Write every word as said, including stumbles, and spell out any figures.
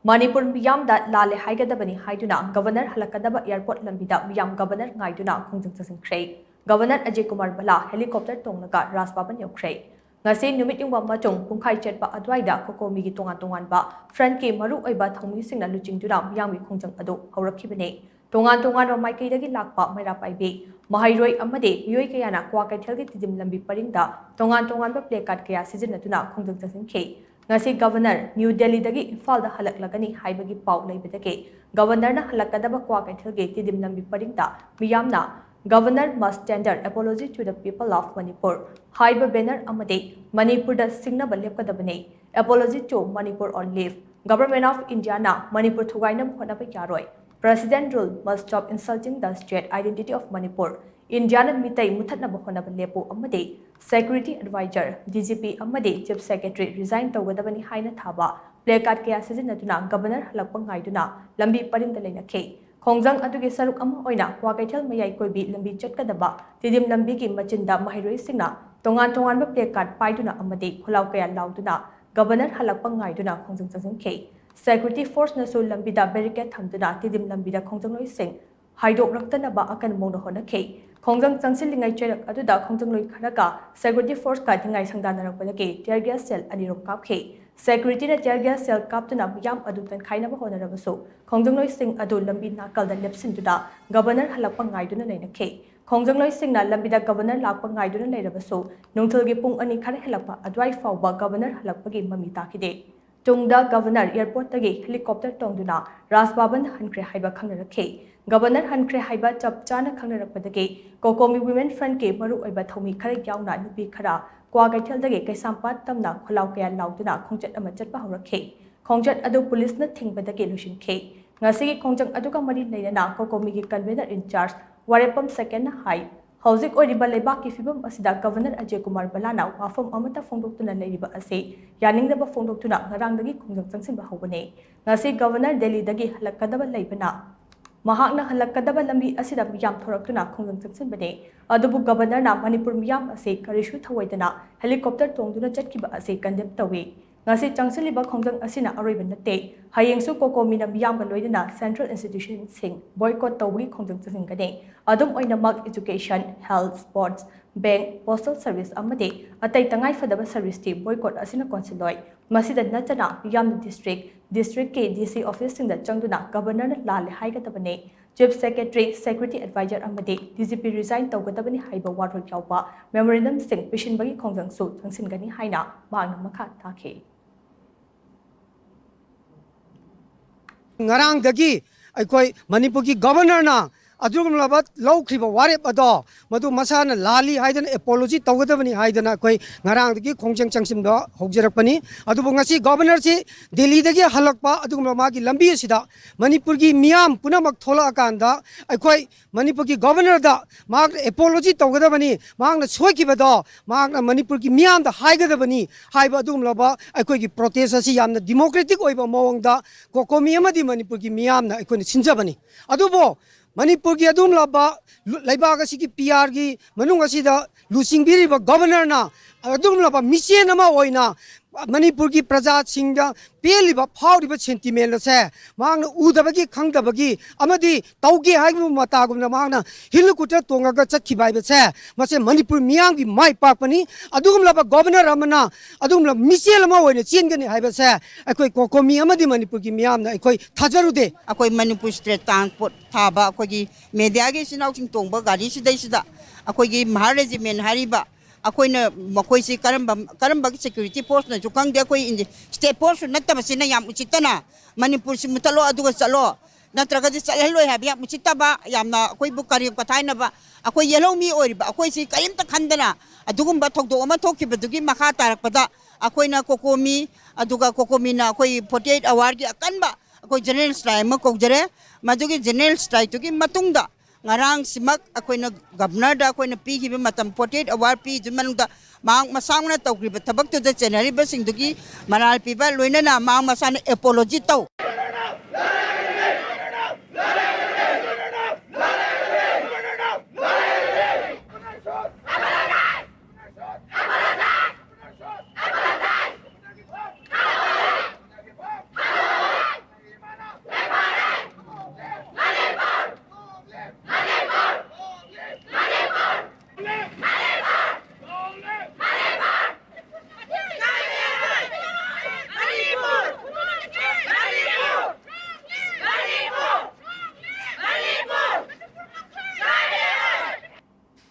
ꯃꯅꯤꯄꯨꯔ ꯃꯤꯌꯥꯝꯗ ꯂꯥꯜꯂꯦ ꯍꯥꯏꯒꯗꯕꯅꯤ ꯍꯥꯏꯗꯨꯅ ꯒꯕꯔꯅꯔ ꯍꯜꯂꯛꯀꯗꯕ ꯑꯦꯌꯔꯄꯣꯔꯠ ꯂꯝꯕꯤꯗ ꯃꯤꯌꯥꯝ ꯒꯕꯔꯅꯔ ꯉꯥꯏꯗꯨꯅ ꯈꯣꯡꯖꯪ ꯆꯪꯁꯤꯟꯈ꯭ꯔꯦ꯫ ꯒꯕꯔꯅꯔ ꯑꯖꯌ ꯀꯨꯃꯥꯔ ꯚꯜꯂꯥ ꯍꯦꯂꯤꯀꯣꯞꯇꯔ ꯇꯣꯡꯂꯒ ꯔꯥꯖ ꯚꯕꯟ ꯌꯧꯈ꯭ꯔꯦ꯫ ꯉꯁꯤ ꯅꯨꯃꯤꯠ ꯌꯨꯡꯕ ꯑꯃꯁꯨꯡ ꯄꯨꯡꯈꯥꯏ ꯆꯠꯄ ꯑꯗꯨꯋꯥꯏꯗ ꯀꯣꯀꯣꯃꯤꯒꯤ ꯇꯣꯉꯥꯟ ꯇꯣꯉꯥꯟꯕ ꯐ꯭ꯔꯟꯠꯀꯤ ꯃꯔꯨꯑꯣꯏꯕ ꯊꯧꯃꯤꯁꯤꯡꯅ ꯂꯨꯆꯤꯡꯗꯨꯅ ꯃꯤꯌꯥꯝꯒꯤ ꯈꯣꯡꯖꯪ ꯑꯗꯨ ꯍꯧꯔꯛꯈꯤꯕꯅꯤ꯫ ꯇꯣꯉꯥꯟ ꯇꯣꯉꯥꯟꯕ ꯃꯥꯏꯀꯩꯗꯒꯤ ꯂꯥꯛꯄ ꯃꯩꯔꯥ ꯄꯥꯏꯕꯤ, ꯃꯍꯩꯔꯣꯏ ꯑꯃꯗꯤ ꯃꯤꯑꯣꯏ ꯀꯌꯥꯅ ꯀ꯭ꯋꯥꯀꯩꯊꯦꯜꯒꯤ ꯇꯤꯗꯤꯝ ꯂꯝꯕꯤ ꯄꯔꯤꯡꯗ ꯇꯣꯉꯥꯟ ꯇꯣꯉꯥꯟꯕ ꯄ꯭ꯂꯦ ꯀꯥꯔꯗ ꯀꯌꯥ ꯁꯤꯖꯤꯟꯅꯗꯨꯅ ꯈꯣꯡꯖꯪ ꯆꯪꯁꯤꯟꯈꯤ꯫ ꯉꯁꯤ ꯒꯕꯔꯅꯔ ꯅ꯭ꯌꯨ ꯗꯦꯜꯂꯤꯗꯒꯤ ꯏꯝꯐꯥꯜꯗ ꯍꯜꯂꯛꯂꯒꯅꯤ ꯍꯥꯏꯕꯒꯤ ꯄꯥꯎ ꯂꯩꯕꯗꯒꯤ ꯒꯕꯔꯅꯔꯅ ꯍꯜꯂꯛꯀꯗꯕ ꯀ꯭ꯋꯥꯀꯩꯊꯦꯜꯒꯤ ꯇꯤꯗꯤꯝ ꯂꯝꯕꯤ ꯄꯔꯤꯡꯗ ꯃꯤꯌꯥꯝꯅ Governor must tender apology to the people of Manipur ꯍꯥꯏꯕ ꯕꯦꯅꯔ ꯑꯃꯗꯤ ꯃꯅꯤꯄꯨꯔꯗ ꯁꯤꯡꯅꯕ ꯂꯦꯞꯀꯗꯕꯅꯤ, Apology to Manipur on Leave, Government of Indiaꯅ Manipur ꯊꯨꯒꯥꯏꯅꯕ ꯍꯣꯠꯅꯕ ꯌꯥꯔꯣꯏ, President rule must stop insulting the state identity of Manipur, ꯏꯟꯗꯤꯌꯥꯅ ꯃꯤꯇꯩ ꯃꯨꯊꯠꯅꯕ ꯍꯣꯠꯅꯕ ꯂꯦꯞꯄꯨ ꯑꯃꯗꯤ Security Advisor, D G P ꯑꯃꯗꯤ Chief Secretary resign ꯇꯧꯒꯗꯕꯅꯤ ꯍꯥꯏꯅ ꯊꯥꯕ ꯄ꯭ꯂꯦ ꯀꯥꯔꯗ ꯀꯌꯥ ꯁꯤꯖꯤꯟꯅꯗꯨꯅ ꯒꯕꯔꯅꯔ ꯍꯜꯂꯛꯄ ꯉꯥꯏꯗꯨꯅ ꯂꯝꯕꯤ ꯄꯔꯤꯡꯗ ꯂꯩꯅꯈꯤ꯫ ꯈꯣꯡꯖꯪ ꯑꯗꯨꯒꯤ ꯁꯔꯨꯛ ꯑꯃ ꯑꯣꯏꯅ ꯀ꯭ꯋꯥꯀꯩꯊꯦꯜ ꯃꯌꯥꯏ ꯀꯣꯏꯕꯤ ꯂꯝꯕꯤ ꯆꯠꯀꯗꯕ ꯇꯤꯗꯤꯝ ꯂꯝꯕꯤꯒꯤ ꯃꯆꯤꯟꯗ ꯃꯍꯩꯔꯣꯏꯁꯤꯡꯅ ꯇꯣꯉꯥꯟ ꯇꯣꯉꯥꯟꯕ ꯄ꯭ꯂꯦ ꯀꯥꯔꯗ ꯄꯥꯏꯗꯨꯅ ꯑꯃꯗꯤ ꯈꯣꯜꯂꯥꯎ ꯀꯌꯥ ꯂꯥꯎꯗꯨꯅ ꯒꯕꯔꯅꯔ ꯍꯜꯂꯛꯄ ꯉꯥꯏꯗꯨꯅ ꯈꯣꯡꯖꯪ ꯆꯪꯁꯤꯟꯈꯤ꯫ Security forceꯅꯁꯨ ꯂꯝꯕꯤꯗ ꯕꯦꯔꯤꯀꯦꯗ ꯊꯝꯗꯨꯅ ꯇꯤꯗꯤꯝ ꯂꯝꯕꯤꯗ ꯈꯣꯡꯖꯪꯂꯣꯏꯁꯤꯡ ꯍꯥꯏꯗꯣꯛꯂꯛꯇꯅꯕ ꯑꯀꯟꯕ ꯃꯑꯣꯡꯗ ꯍꯣꯠꯅꯈꯤ꯫ ꯈꯣꯡꯖꯪ ꯆꯪꯁꯤꯜꯂꯤꯉꯩ ꯆꯩꯔꯛ ꯑꯗꯨꯗ ꯈꯣꯡꯖꯪꯂꯣꯏ ꯈꯔꯒ Security forceꯀ ꯅꯤꯡꯉꯥꯏ ꯁꯪꯗꯥꯅꯔꯛꯄꯗꯒꯤ tear gas shell ꯑꯅꯤꯔꯣꯝ ꯀꯥꯞꯈꯤ꯫ Securityꯅ tear gas shell ꯀꯥꯞꯇꯨꯅ ꯃꯤꯌꯥꯝ ꯑꯗꯨ ꯇꯟꯈꯥꯏꯅꯕ ꯍꯣꯠꯅꯔꯕꯁꯨ ꯈꯣꯡꯖꯪꯂꯣꯏꯁꯤꯡ ꯑꯗꯨ ꯂꯝꯕꯤ ꯅꯥꯀꯜꯗ ꯂꯦꯞꯁꯤꯟꯗꯨꯅ ꯒꯕꯔꯅꯔ ꯍꯜꯂꯛꯄ ꯉꯥꯏꯗꯨꯅ ꯂꯩꯅꯈꯤ꯫ ꯈꯣꯡꯖꯪꯂꯣꯏꯁꯤꯡꯅ ꯂꯝꯕꯤꯗ ꯒꯕꯔꯅꯔ ꯂꯥꯛꯄ ꯉꯥꯏꯗꯨꯅ ꯂꯩꯔꯕꯁꯨ ꯅꯨꯡꯊꯤꯜꯒꯤ ꯄꯨꯡ ꯑꯅꯤ ꯈꯔ ꯍꯦꯜꯂꯛꯄ ꯑꯗꯨꯋꯥꯏ ꯐꯥꯎꯕ ꯒꯕꯔꯅꯔ ꯍꯜꯂꯛꯄꯒꯤ ꯃꯃꯤ ꯇꯥꯈꯤꯗꯦ꯫ ꯇꯨꯡꯗ ꯒꯕꯔꯅꯔ ꯑꯦꯌꯔꯄꯣꯔꯠꯇꯒꯤ ꯍꯦꯂꯤꯀꯣꯞꯇꯔ ꯇꯣꯡꯗꯨꯅ ꯔꯥꯖ ꯚꯕꯟ ꯍꯟꯈ꯭ꯔꯦ ꯍꯥꯏꯕ ꯈꯪꯅꯔꯛꯈꯤ꯫ ꯒꯕꯔꯅꯔ ꯍꯟꯈ꯭ꯔꯦ ꯍꯥꯏꯕ ꯆꯞ ꯆꯥꯅ ꯈꯪꯅꯔꯛꯄꯗꯒꯤ ꯀꯣꯀꯣꯃꯤ ꯋꯤꯃꯦꯟ ꯐ꯭ꯔꯟꯠꯀꯤ ꯃꯔꯨꯑꯣꯏꯕ ꯊꯧꯃꯤ ꯈꯔ ꯌꯥꯎꯅ ꯅꯨꯄꯤ ꯈꯔ ꯀ꯭ꯋꯥꯀꯩꯊꯦꯜꯗꯒꯤ ꯀꯩꯁꯥꯝꯄꯥꯠ ꯇꯝꯅ ꯈꯣꯜꯂꯥꯎ ꯀꯌꯥ ꯂꯥꯎꯗꯨꯅ ꯈꯣꯡꯆꯠ ꯑꯃ ꯆꯠꯄ ꯍꯧꯔꯛꯈꯤ꯫ ꯈꯣꯡꯆꯠ ꯑꯗꯨ ꯄꯨꯂꯤꯁꯅ ꯊꯤꯡꯕꯗꯒꯤ ꯂꯣꯏꯁꯤꯟꯈꯤ꯫ ꯉꯁꯤꯒꯤ ꯈꯣꯡꯖꯪ ꯑꯗꯨꯒ ꯃꯔꯤ ꯂꯩꯅꯅ ꯀꯣꯀꯣꯃꯤꯒꯤ convener in charge ꯋꯥꯔꯦꯞꯄꯝ ꯁꯦꯀꯦꯟꯅ ꯍꯥꯏ, ꯍꯧꯖꯤꯛ ꯑꯣꯏꯔꯤꯕ ꯂꯩꯕꯥꯛꯀꯤ ꯐꯤꯕꯝ ꯑꯁꯤꯗ ꯒꯕꯔꯅꯔ ꯑꯖꯌ ꯀꯨꯃꯥꯔ ꯚꯜꯂꯥꯅ ꯋꯥꯐꯝ ꯑꯃꯠꯇ ꯐꯣꯡꯗꯣꯛꯇꯨꯅ ꯂꯩꯔꯤꯕ ꯑꯁꯤ ꯌꯥꯅꯤꯡꯗꯕ ꯐꯣꯡꯗꯣꯛꯇꯨꯅ ꯉꯔꯥꯡꯗꯒꯤ ꯈꯣꯡꯖꯪ ꯆꯪꯁꯤꯟꯕ ꯍꯧꯕꯅꯤ꯫ ꯉꯁꯤ ꯒꯕꯔꯅꯔ ꯗꯦꯜꯂꯤꯗꯒꯤ ꯍꯜꯂꯛꯀꯗꯕ ꯂꯩꯕꯅ ꯃꯍꯥꯛꯅ ꯍꯜꯂꯛꯀꯗꯕ ꯂꯝꯕꯤ ꯑꯁꯤꯗ ꯃꯤꯌꯥꯝ ꯊꯣꯔꯛꯇꯨꯅ ꯈꯣꯡꯖꯪ ꯆꯪꯁꯤꯟꯕꯅꯤ꯫ ꯑꯗꯨꯕꯨ ꯒꯕꯔꯅꯔꯅ ꯃꯅꯤꯄꯨꯔ ꯃꯤꯌꯥꯝ ꯑꯁꯤ ꯀꯔꯤꯁꯨ ꯊꯧꯑꯣꯏꯗꯅ ꯍꯦꯂꯤꯀꯣꯞꯇꯔ ꯇꯣꯡꯗꯨꯅ ꯆꯠꯈꯤꯕ ꯑꯁꯤ condemn ꯇꯧꯏ꯫ ꯉꯁꯤ ꯆꯪꯁꯤꯜꯂꯤꯕ ꯈꯣꯡꯖꯪ ꯑꯁꯤꯅ ꯑꯔꯣꯏꯕ ꯅꯠꯇꯦ꯫ ꯍꯌꯦꯡꯁꯨ ꯀꯣꯀꯣꯃꯤꯅ ꯃꯤꯌꯥꯝꯒ ꯂꯣꯏꯅꯅ central institutionꯁꯤꯡ boycott ꯇꯧꯕꯒꯤ ꯈꯣꯡꯖꯪ ꯆꯪꯁꯤꯟꯒꯅꯤ꯫ ꯑꯗꯨꯝ ꯑꯣꯏꯅꯃꯛ education, health, sports, bank, postal service ꯑꯃꯗꯤ ꯑꯇꯩ ꯇꯉꯥꯏ ꯐꯗꯕ serviceꯇꯤ boycott ꯑꯁꯤꯅ ꯀꯣꯟꯁꯤꯜꯂꯣꯏ꯫ ꯃꯁꯤꯗ ꯅꯠꯇꯅ ꯃꯤꯌꯥꯝꯅ district, districtꯀꯤ D C officeꯁꯤꯡꯗ ꯆꯪꯗꯨꯅ governorꯅ ꯂꯥꯜꯂꯦ ꯍꯥꯏꯒꯗꯕꯅꯤ, chief secretary, security advisor ꯑꯃꯗꯤ D G P resign ꯇꯧꯒꯗꯕꯅꯤ ꯍꯥꯏꯕ ꯋꯥꯔꯣꯜ ꯌꯥꯎꯕ memorandumꯁꯤꯡ ꯄꯤꯁꯤꯟꯕꯒꯤ ꯈꯣꯡꯖꯪꯁꯨ ꯆꯪꯁꯤꯟꯒꯅꯤ ꯍꯥꯏꯅ ꯃꯍꯥꯛꯅ ꯃꯈꯥ ꯇꯥꯈꯤ꯫ ꯉꯔꯥꯡꯗꯒꯤ ꯑꯩꯈꯣꯏ ꯃꯅꯤꯄꯨꯔꯒꯤ governorꯅ ꯑꯗꯨꯒꯨꯝꯂꯕ ꯂꯧꯈ꯭ꯔꯤꯕ ꯋꯥꯔꯦꯞ ꯑꯗꯣ ꯃꯗꯨ ꯃꯁꯥꯅ ꯂꯥꯜꯂꯤ ꯍꯥꯏꯗꯅ apology ꯇꯧꯒꯗꯕꯅꯤ ꯍꯥꯏꯗꯅ ꯑꯩꯈꯣꯏ ꯉꯔꯥꯡꯗꯒꯤ ꯈꯣꯡꯖꯪ ꯆꯪꯁꯤꯟꯕ ꯍꯧꯖꯔꯛꯄꯅꯤ꯫ ꯑꯗꯨꯕꯨ ꯉꯁꯤ governorꯁꯤ ꯗꯦꯜꯂꯤꯗꯒꯤ ꯍꯜꯂꯛꯄ ꯑꯗꯨꯒꯨꯝꯂꯕ ꯃꯥꯒꯤ ꯂꯝꯕꯤ ꯑꯁꯤꯗ ꯃꯅꯤꯄꯨꯔꯒꯤ ꯃꯤꯌꯥꯝ ꯄꯨꯝꯅꯃꯛ ꯊꯣꯛꯂꯛꯑꯀꯥꯟꯗ ꯑꯩꯈꯣꯏ ꯃꯅꯤꯄꯨꯔꯒꯤ governorꯗ ꯃꯍꯥꯛꯅ apology ꯇꯧꯒꯗꯕꯅꯤ, ꯃꯍꯥꯛꯅ ꯁꯣꯏꯈꯤꯕꯗꯣ ꯃꯍꯥꯛꯅ ꯃꯅꯤꯄꯨꯔꯒꯤ ꯃꯤꯌꯥꯝꯗ ꯍꯥꯏꯒꯗꯕꯅꯤ ꯍꯥꯏꯕ ꯑꯗꯨꯒꯨꯝꯂꯕ ꯑꯩꯈꯣꯏꯒꯤ protest ꯑꯁꯤ ꯌꯥꯝꯅ democratic ꯑꯣꯏꯕ ꯃꯑꯣꯡꯗ ꯀꯣꯀꯣꯃꯤ ꯑꯃꯗꯤ ꯃꯅꯤꯄꯨꯔꯒꯤ ꯃꯤꯌꯥꯝꯅ ꯑꯩꯈꯣꯏꯅ ꯁꯤꯟꯖꯕꯅꯤ꯫ ꯑꯗꯨꯕꯨ ꯃꯅꯤꯄꯨꯔꯒꯤ ꯑꯗꯨꯒꯨꯝꯂꯕ ꯂꯨ- ꯂꯩꯕꯥꯛ ꯑꯁꯤꯒꯤ P Rꯒꯤ ꯃꯅꯨꯡ ꯑꯁꯤꯗ ꯂꯨꯆꯤꯡꯕꯤꯔꯤꯕ governorꯅ ꯑꯗꯨꯒꯨꯝꯂꯕ ꯃꯤꯆꯦꯟ ꯑꯃ ꯑꯣꯏꯅ ꯃꯅꯤꯄꯨꯔꯒꯤ ꯄ꯭ꯔꯖꯥꯁꯤꯡꯗ ꯄꯦꯜꯂꯤꯕ ꯐꯥꯎꯔꯤꯕ sentiment ꯑꯁꯦ ꯃꯍꯥꯛꯅ ꯎꯗꯕꯒꯤ ꯈꯪꯗꯕꯒꯤ ꯑꯃꯗꯤ ꯇꯧꯒꯦ ꯍꯥꯏꯕ ꯃꯇꯥꯒꯨꯝꯅ ꯃꯍꯥꯛꯅ helicopter ꯇꯣꯡꯉꯒ ꯆꯠꯈꯤꯕ ꯍꯥꯏꯕꯁꯦ ꯃꯁꯦ ꯃꯅꯤꯄꯨꯔ ꯃꯤꯌꯥꯝꯒꯤ ꯃꯥꯏ ꯄꯥꯛꯄꯅꯤ꯫ ꯑꯗꯨꯒꯨꯝꯂꯕ governor ꯑꯃꯅ ꯑꯗꯨꯒꯨꯝꯂꯕ ꯃꯤꯆꯦꯜ ꯑꯃ ꯑꯣꯏꯅ ꯆꯦꯟꯒꯅꯤ ꯍꯥꯏꯕꯁꯦ ꯑꯩꯈꯣꯏ ꯀꯣꯀꯣꯃꯤ ꯑꯃꯗꯤ ꯃꯅꯤꯄꯨꯔꯒꯤ ꯃꯤꯌꯥꯝꯅ ꯑꯩꯈꯣꯏ ꯊꯥꯖꯔꯨꯗꯦ꯫ ꯑꯩꯈꯣꯏ ꯃꯅꯤꯄꯨꯔ ꯁ꯭ꯇꯦꯠ ꯇ꯭ꯔꯥꯟꯁꯄꯣꯔꯠ ꯊꯥꯕ ꯑꯩꯈꯣꯏꯒꯤ ꯃꯦꯗꯤꯌꯥꯒꯤ ꯏꯆꯤꯟ ꯏꯅꯥꯎꯁꯤꯡ ꯇꯣꯡꯕ ꯒꯥꯔꯤꯁꯤꯗꯩꯁꯤꯗ ꯑꯩꯈꯣꯏꯒꯤ ꯃꯍꯥ ꯔꯦꯖꯤꯃꯦꯟ ꯍꯥꯏꯔꯤꯕ ꯑꯩꯈꯣꯏꯅ ꯃꯈꯣꯏꯁꯤ ꯀꯔꯝꯕ ꯀꯔꯝꯕ ꯁꯦꯀ꯭ꯌꯨꯔꯤꯇꯤ ꯐꯣꯔꯁꯅꯁꯨ ꯈꯪꯗꯦ, ꯑꯩꯈꯣꯏ ꯏꯟꯗꯤ- ꯁ꯭ꯇꯦꯠ ꯐꯣꯔꯁꯁꯨ ꯅꯠꯇꯕꯁꯤꯅ ꯌꯥꯝ ꯎꯁꯤꯠꯇꯅ ꯃꯅꯤꯄꯨꯔꯁꯤ ꯃꯨꯠꯊꯠꯂꯣ ꯑꯗꯨꯒ ꯆꯠꯂꯣ, ꯅꯠꯇ꯭ꯔꯒꯗꯤ ꯆꯠꯍꯜꯂꯣꯏ ꯍꯥꯏꯕ ꯌꯥꯝ ꯎꯁꯤꯠꯇꯕ, ꯌꯥꯝꯅ ꯑꯩꯈꯣꯏꯕꯨ ꯀꯔꯦꯝ ꯀꯊꯥꯏꯅꯕ, ꯑꯩꯈꯣꯏ ꯌꯦꯜꯍꯧꯃꯤ ꯑꯣꯏꯔꯤꯕ ꯑꯩꯈꯣꯏꯁꯤ ꯀꯔꯤꯝꯇ ꯈꯟꯗꯅ ꯑꯗꯨꯒꯨꯝꯕ ꯊꯧꯗꯣꯛ ꯑꯃ ꯊꯣꯛꯈꯤꯕꯗꯨꯒꯤ ꯃꯈꯥ ꯇꯥꯔꯛꯄꯗ ꯑꯩꯈꯣꯏꯅ ꯀꯣꯀꯣꯃꯤ ꯑꯗꯨꯒ ꯀꯣꯀꯣꯃꯤꯅ ꯑꯩꯈꯣꯏ forty eight hourꯒꯤ ꯑꯀꯟꯕ ꯑꯩꯈꯣꯏ general strike ꯑꯃ ꯀꯧꯖꯔꯦ꯫ ꯃꯗꯨꯒꯤ general strikeꯇꯨꯒꯤ ꯃꯇꯨꯡꯗ ꯉꯔꯥꯡꯁꯤꯃꯛ ꯑꯩꯈꯣꯏꯅ governorꯗ ꯑꯩꯈꯣꯏꯅ ꯄꯤꯈꯤꯕ ꯃꯇꯝ forty eight hour ꯄꯤꯗꯨꯒꯤ ꯃꯅꯨꯡꯗ ꯃꯍꯥꯛ ꯃꯁꯥꯅ ꯇꯧꯈ꯭ꯔꯤꯕ ꯊꯕꯛꯇꯨꯗ ꯆꯦꯟꯅꯔꯤꯕꯁꯤꯡꯗꯨꯒꯤ ꯃꯔꯥꯜ ꯄꯤꯕ ꯂꯣꯏꯅꯅ ꯃꯍꯥꯛ ꯃꯁꯥꯅ apology ꯇꯧ꯫